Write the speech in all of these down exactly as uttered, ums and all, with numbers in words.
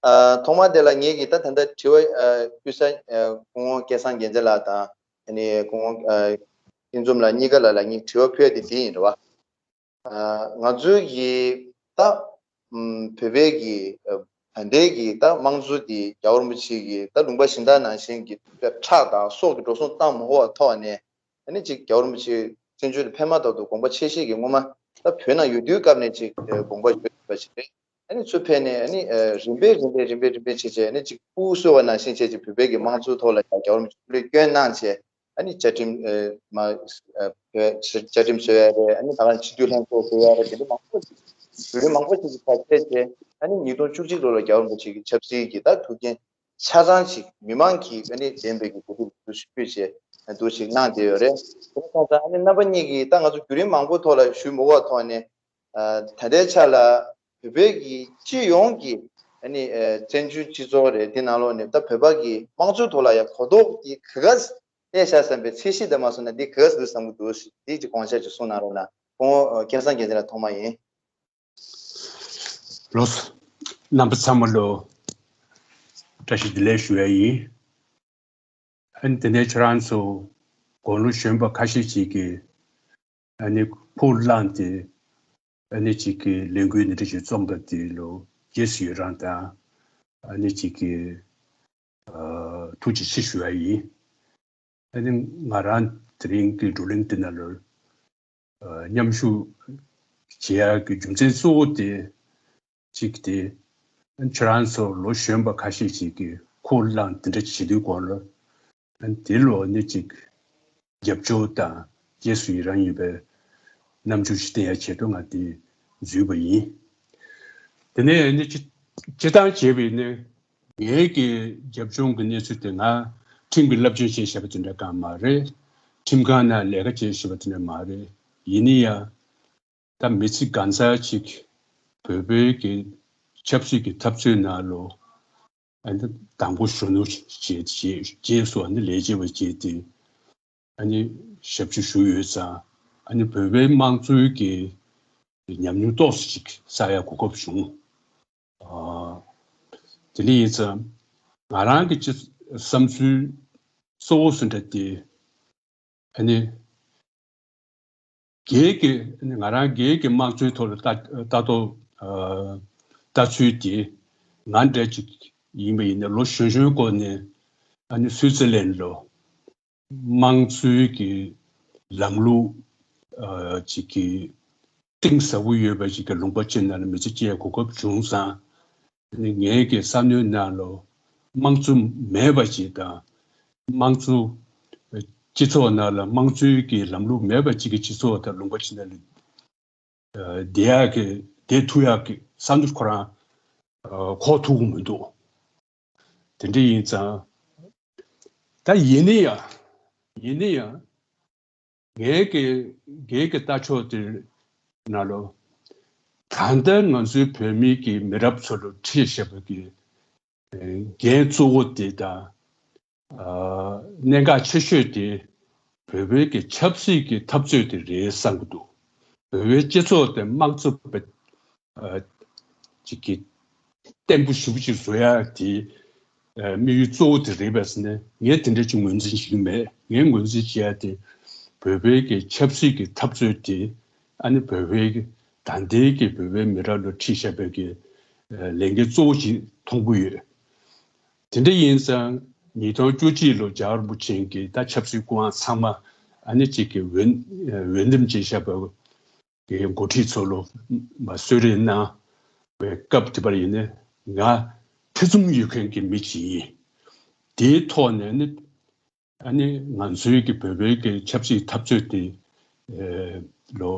ཨ། ཐོག་མར་དེ་ལ་ངེད་ཀྱིས་ད་ད་ལྟ་དྲི་བ་ཨ་ཕུལ་ས་ཨ་སྐུ་ངོ་སྐལ་བཟང་རྒྱལ་མཚན་ལགས་དང་ཨ་ནི་སྐུ་ངོ་ཨ་སྐྱིད་འཛོམས་ལགས་གཉིས་ཀ་ལ་ལ་ངས་དྲི་བ་ཕུལ་ཡ་དེ་འདི་ཡིན་རེད་བ། ཨ་ང་ཚོའི་གི་ད་ཨམ་བོད་པའི་གི་ཨ་ད་ལྟའི་གི་ད་དམངས་གཙོ་འདི་རྒྱལ་བ་རིན་པོ་ཆེ་གི་ད་ལུང་པ་གཞན་དག་ནང་བཞིན་གི་ཁྲག་དང་སྲོག་གི་འགྲོ་སོང་བཏང་མ་དགོས་པ་ཐོག་ནས། ཨ་ནི་ཅིག་རྒྱལ་བ་རིན་པོ་ཆེ་བཙན་བྱོལ་དུ་ཕེབས་མ་ཐག་ཏུ་དགོངས་པ་ཆེ་བཞེས་ཀྱི་སྔོན་མ་ད་བོད་ནང་ཡོད་དུས་སྐབས་ནས་ཅིག་ཨ་དགོངས་པ་ཡོད་པ་ཞིག་རེད། ཨ་ནི་ཚུར་ཕེབས་ནས་ཨ་ནི་ཨ་རིམ་པས་རིམ་པས་རིམ་པས་རིམ་པས་བྱས་བྱས་ཨ་ནི་ཅིག་ཕྲུ་གུ་གསོ་བ་ནང་བཞིན་བྱས་ཅིག་བོད་པའི་གི་དམངས་གཙོའི་ཐོག་ལ་ཡང་རྒྱལ་བ་རིན་པོ་ཆེ་ཐུགས་ལས་སྐྱོན་གནང་བྱས། ཨ་ནི་བཅའ་ཁྲིམས་ཨ་མ་ཨ་བཅའ་ཁྲིམས་བཟོ་ཡ་རེད། ཨ་ནི་ད་ག་རང་སྤྱི་འཐུས་ལྷན་ཚོགས་བཟོ་ཡ་རེད། དེ་འདྲ་མང་པོ་ཞིག་བརྒྱུད་རིམ་མང་པོ་ཞིག་གི་ཐོག་བྱས་བྱས་ཨ་ནི་ཉིས་སྟོང་བཅུ་གཅིག་ལོ་ལ་རྒྱལ་བ་རིན་པོ་ཆེ་གི་ཆབ་སྲིད་ཀྱི་ད་ཐུགས་འགན་ཆ་ཚང་ཞིག་མི་མང་གིས་ཨ་ནི་འདེམས་པའི་གི་འགོ་ཁྲིད་ལ་འཛུལ་ཞུགས་བྱས་འདུག་ཞིག་གནང་བསྡད་ཡོད་རེད། དེ་སོང་ཙང་ཨ་ནི་རྣམ་པ་གཉིས་ཀྱིས་ད་ང་ཚོ་བརྒྱུད་རིམ་མང་པོའི་ཐོག་ལ་ཞུས་མ་དགོས་པ་ཐོག་ནས་ཨ་ད་ལྟའི་ཆ་ལ་བོད་པའི་གི་སྤྱི་ཡོངས་ཀྱི་ཨ་ནི་ཨ་བཙན་བྱོལ་སྤྱི་ཚོགས་རེད། དེ་ནང་ལོགས་ནས་ད་བོད་པ་གི་དམངས་གཙོའི་ཐོག་ལ་ཡང་གོ་རྟོགས་དེ་ག་ག་གནས་བཞག་བསམ་པའི་ཚད་གཞི་དེ་མ་སོང་ན་འདི་ག་ག་འདུག་བསམ་གྱི་འདུག་ཞེས་འདི་ཅིག་དགོངས་འཆར་ཅིག་གསུངས་གནང་རོགས་གནང་། སྐུ་ངོ་སྐལ་བཟང་རྒྱལ་མཚན་ལགས་ཐོག་མ་ཡིན། ལགས་སོ། རྣམ་པ་ཚང་མ་ལ་བཀྲ་ཤིས་བདེ་ལེགས་ཞུ་ཡ་ཡིན། ཨ་ནི་དེ་ནས་ཁྱེད་རང་ཚོ་དགུང་ལོ་གཞོན་པ་ཁ་ཤས་ཅིག་གིས་ཨ་ནི་ཕུར་བླངས་ཏེ་ཨ་ནི་ཅིག་གི་ལས་འགུལ་འདི་འདྲ་ཞིག་རྩོམ་པ་དེ་ལ་རྗེས་སུ་ཡི་རང་དང་ཨ་ནི་ཅིག་གི་ཨ་ཐུགས་རྗེ་ཆེ་ཞུ་ཡ་ཡིན། ཨ་ནི་ང་རང་དེ་རིང་གི་བགྲོ་གླེང་འདི་ནང་ལ་ཨ་མཉམ་ཞུགས་བྱེད་ཡག་གི་རྒྱུ་མཚན་གཙོ་བོ་དེ་གཅིག་དེ་ཁྱེད་རང་ཚོ་ལོ་གཞོན་པ་ཁ་ཤས་ཤིག་གིས་ཕུར་བླངས་དེ་འདྲ་བྱེད་དུས་སྐོར་ལ་དེ་ལོ་ནི་གཅིག་རྒྱབ་སྐྱོར་དང་རྗེས་སུ་ཡི་རང་ཡིན་པའི་རྣམ་འགྱུར་ཞིག་བསྟན་ཡ་ཆེད་དུ་ང་དེ་འཛུལ་བ་ཡིན། དེ་ནས་ནི་སྤྱི་སྤྱི་བཏང་བྱས་པའི་ནི་ངའི་གི་རྒྱབ་ལྗོངས་ཀྱི་གནས་ཚུལ་དེ་ང་ཁྲིམས་ཀྱི་བསླབ་སྦྱོང་བྱས་བཞག་པ་དེ་འདྲ་གང་མ་རེད། ཁྲིམས་ཁང་ནང་ལས་ཀ་བྱས་བཞག་པ་དེ་འདྲ་མ་རེད། ཡིན་ན་ཡང་ད་མི་ཚེ་གང་ཚར་ཅིག་བོད་པའི་གི་ཆབ་སྲིད་ཀྱི་འཐབ་རྩོད་ནང་ལོ་ཨ་ནི་དང་པོ་གཞོན་ནུ་བྱས་བྱས་རྗེས་སུ་ཨ་ནི་ལས་བྱེད་པ་བྱས་ཏེ་ཨ་ནི་ཞབས་ཕྱི་ཞུས་ཡོད་ཙང་ཨ་ནི་བོད་པའི་དམངས་གཙོའི་གི་ཉམས་མྱོང་ཏོག་ཙམ་ཅིག་བསགས་ཡ་གོ་སྐབས་བྱུང་། ཨ་དེ་འདྲ་ཡིན་ཙང་ང་རང་གི་ཅི་བསམ་ཚུལ་གཙོ་བོ་ཟེར་འདྲ་དེ་ཨ་ནི་སྒེར་གྱི་ཨ་ནི་ང་རང་སྒེར་གྱི་དམངས་གཙོའི་ཐོག་ལ་ལྟ་ལྟ་རྟོག་ཨ་ལྟ་ཚུལ་དེ་ང་འདྲ་ཅིག་ཡིན་པ་ཡིན་ན་ལོ་གཞོན་གཞོན་སྐོར་ནས་ཨ་ནི་སུའི་ཙི་ལན་ལོ། དམངས་གཙོའི་གི་ལམ་ལུགས་ཨ་ཅིག་གི་གཏིང་ཟབ་པོ་ཡོད་པ་ཅིག་གི་ལུང་པ་ཅིག་ནང་ལ་མི་ཚེ་སྐྱེལ་གོ་སྐབས་བྱུང་ཙང་། ངའི་གི་བསམ་བློའི་ནང་ལ་དམངས་གཙོ་མེད་པ་ཅིག་དང་། དམངས་གཙོ་སྤྱི་ཚོགས་ནང་ལ་དམངས་གཙོའི་གི་ལམ་ལུགས་མེད་པ་ཅིག་གི་སྤྱི་ཚོགས་དང་ལུང་པ་ཅིག་ནང་ལ་ཨ་བསྡད་ཡག་གི་བསྡད་ཐུབ་ཡག་གི་བསམ་ཚུལ་ཁོ་རང་ཨ་འཁོར་ཐུབ་ཀྱི་མི་འདུག་དེ་འདྲ་ཡིན་ཙང་། ད་ཡིན་ན་ཡང་ཡིན་ན་ཡང་ངའི་གི་སྒེར་གྱི་ལྟ་ཕྱོགས་དེ་ནང་ལོ། ད་ལྟ་ང་ཚོའི་བོད་མིའི་གི་མི་རབས་ཚོ་ལ་འཁྲིད་བཞག་པའི་གི་འགན་གཙོ་བོ་དེ་དང་། ཨ་གནད་འགག་ཆེ་ཤོས་དེ་བོད་པའི་གི་ཆབ་སྲིད་ཀྱི་འཐབ་རྩོད་དེ་རེད་བསམ་གྱི་འདུག་བོད་པའི་སྤྱི་ཚོགས་དེ་དམངས་གཙོ་བོད་ཨ་ཅིག་གི་བརྟན་པོ་ཞེ་པོ་ཅིག་བཟོ་ཡག་དེ་ཨ་དམིགས་ཡུལ་གཙོ་བོ་དེ་རེད་པས་ཟེར་ནས་ངས་དེ་འདྲ་ཅིག་ངོས་འཛིན་བྱེད་ཀྱི་མེད། ངས་ངོས་འཛིན་བྱེད་ཡག་དེ་བོད་པའི་གི་ཆབ་སྲིད་ཀྱི་འཐབ་རྩོད་དེ་ཨ་ནི་བོད་པའི་གི་ད་ལྟའི་གི་བོད་པའི་མི་རབས་ལ་འཁྲིད་བཞག་པའི་གི་ཨ་ལས་འགན་གཙོ་བོ་ཅིག་མཐོང་གི་ཡོད། དེ་འདྲ་ཡིན་ཙང་ཉིས་སྟོང་བཅུ་གཅིག་ལོ་རྒྱལ་བ་རིན་པོ་ཆེ་གིས་ད་ཆབ་སྲིད་སྐུ་དབང་ཚང་མ་ཨ་ནི་གཅིག་གི་འོས་འོས་འདེམས་བྱས་བཞག་པ་གི་འགོ་ཁྲིད་ཚོ་ལ་མ་གསོལ་རས་གནང་བའི་སྐབས་དེ་བར་ཡིན་ནའི་ང་ཐེ་ཚོམ་ཡོད་མཁན་གྱི་མི་ཅིག་ཡིན། དེའི་ཐོག་ནས་ནི་ཨ་ནི་ང་ཚོའི་གི་བོད་པའི་གི་ཆབ་སྲིད་འཐབ་རྩོད་དེ་ཨེ་ལོ་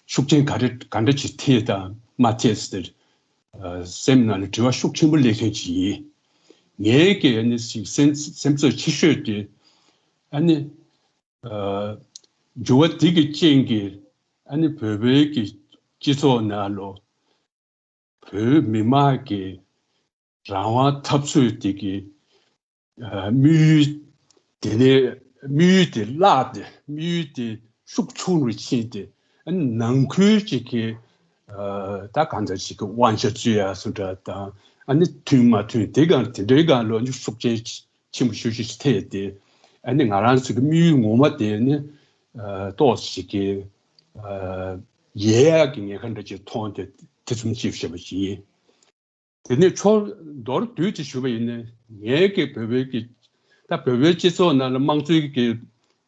ཤུགས་རྐྱེན་ག་རེ་ག་འདྲ་ཅིག་ཐེབས་དང་མ་ཐེབས་ཟེར་ཨ་སེམས་ནང་ལ་དྲི་བ་ཤུགས་ཆེན་པོ་སླེབས་མཁན་ཅིག་ཡིན། ངའི་གི་ཨ་ནི་ཞིག་སེམས་སེམས་ཚོར་ཆེ་ཤོས་དེ་ཨ་ནི་ཨ་འགྱུར་བ་འདི་གི་རྐྱེན་གྱིས་ཨ་ནི་བོད་པའི་གི་སྤྱི་ཚོགས་ནང་ལོ། བོད་མི་མང་གི་རང་དབང་འཐབ་རྩོད་དེ་གི་ཨ་དམིགས་ཡུལ་དེ་ནས་དམིགས་ཡུལ་དེ་བརླག་སྟེ་དམིགས་ཡུལ་དེ་ཤུགས་ཆུང་རུ་ཕྱིན་ཏེ་ཨ་ནང་ཁུལ་ཅིག་གི་ཨ་ད་གང་ལྟར་ཅིག་གི་དབང་ཆ་རྩོད་ཡ་སུ་འདྲ་དང་ ཨ་ནི་མཐུན་མ་མཐུན་དེ་གང་དེ་འདྲའི་སྒང་ལ་ནི་ཤུགས་རྐྱེན་ཆེན་པོ་ཞེ་པོ་ཅིག་ཐེབས་ཏེ། ཨ་ནི་ང་རང་ཚོའི་གི་དམིགས་ཡུལ་ངོ་མ་དེ་ནི་ཨ་ཏོག་ཙམ་ཅིག་གི་ཨ་ཡལ་ཡག་གི་ཉེན་ཁ་འདྲ་ཅིག་མཐོང་སྟེ་དེ་ཙམ་ཅིག་བཤད་པ་ཅིག་ཡིན། དེ་ནས་ཕྱོགས་མདོར་བསྡུས་ཏེ་ཞུས་པ་ཡིན་ན། ངའི་གི་བོད་པའི་གི་ད་བོད་པའི་སྤྱི་ཚོགས་ནང་ལ་དམངས་གཙོའི་གི་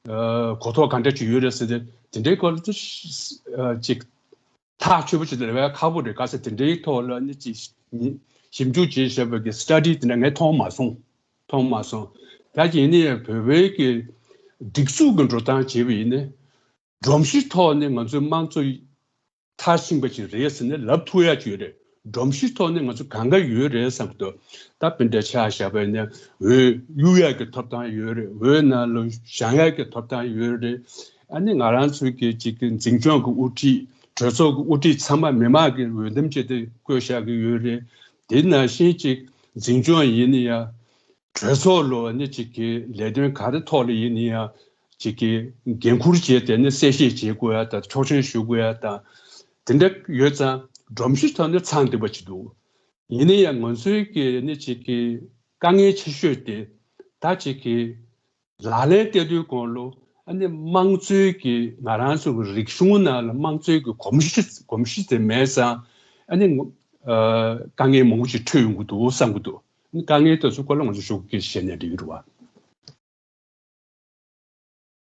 ཨ་གོ་རྟོགས་ག་འདྲ་ཅིག་ཡོད་རེད་ཟེར་ཏེ། དེ་འདྲའི་སྐོར་ལ་ཅིག་ཨ་ཅིག་ཐག་ཆོད་པོ་ཅིག་རེ་བ་ཁག་པོ་རེད། ག་ཚོད་དེ་འདྲའི་ཐོག་ལ་ནི་ཅིག་ཞིབ་འཇུག་བྱས་བཞག་པའི་གི་སི་ཊ་ཌི་དེ་འདྲ་ངས་མཐོང་མ་སོང་། མཐོང་མ་སོང་། ད་ཡིན་ན་ཡང་བོད་པའི་གི་སྒྲིག་འཛུགས་ཀྱི་འགྲོ་སྟངས་བྱས་པ་ཡིན་ན། སྒྲོམ་གཞི་ཐོག་ནས་ང་ཚོའི་དམངས་གཙོ་མཐར་ཕྱིན་པ་ཅིག་རེད་ཟེར་ནས་ལབ་ཐུབ་ཡག་ཅིག་ཡོད་རེད། སྒྲོམ་གཞི་ཐོག་ནས་ང་ཚོ་གང་ག་ཡོད་རེད་བསམ་གྱི་འདུག་ད་དཔེ་འདྲ་ཆ་བཞག་པ་ཡིན་ན། འོས་གཡུག་ཡག་གི་ཐོབ་ཐང་ཡོད་རེད། འོས་ནང་ལ་བཞེངས་ཡག་གི་ཐོབ་ཐང་ཡོད་རེད། ཨ་ནི་ང་རང་ཚོའི་གི་ཅིག་གི་འཛིན་སྐྱོང་གི་དབུ་ཁྲིད། གྲོས་ཚོགས་ཀྱི་དབུ་ཁྲིད་ཚང་མ་མི་མང་གིས་འོས་འདེམས་བྱས་ཏེ་བསྐོས་བཞག་གི་ཡོད་རེད། དེ་ནང་བཞིན་ཅིག་འཛིན་སྐྱོང་ཡིན་ན་ཡང་། གྲོས་ཚོགས་ལ་ནི་ཅིག་གི་ལས་དོན་ག་རེ་ཐོག་ལ་ཡིན་ན་ཡང་། ཅིག་གི་འགན་འཁུར་བྱས་ཏེ་ནི་གསལ་བཤད་བྱེད་དགོས་ཡ་དང་། ཆོག་མཆན་ཞུ་དགོས་ཡ་དང་། དེ་འདྲ་ཡོད་ཙང་སྒྲོམ་གཞི་ཐོག་ནས་ཚང་བསྡད་པ་ཅིག་འདུག་ཡིན་ན་ཡང་ང་ཚོའི་གི་ནི་ཅིག་གི་དཀའ་ངལ་ཆེ་ཤོས་དེ། ད་ཅིག་གི་ལག་ལེན་བསྟར་དུས་གོང་ལོ། ཨ་ནི་དམངས་གཙོའི་གི་ང་རང་ཚོ་གི་རིག་གཞུང་ནང་ལ་དམངས་གཙོའི་གི་གོམས་གཤིས་གོམས་གཤིས་དེ་མེད་ཙང་། ཨ་ནི་ཨ་དཀའ་ངལ་མང་པོ་ཅིག་འཕྲད་ཡོང་གི་འདུག་བསམ་གི་འདུག་དཀའ་ངལ་དེ་ཚོའི་སྐོར་ལ་ང་ཚོ་ཞུ་གི་བཤད་ན་འགྲིག་གི་རེད་བ།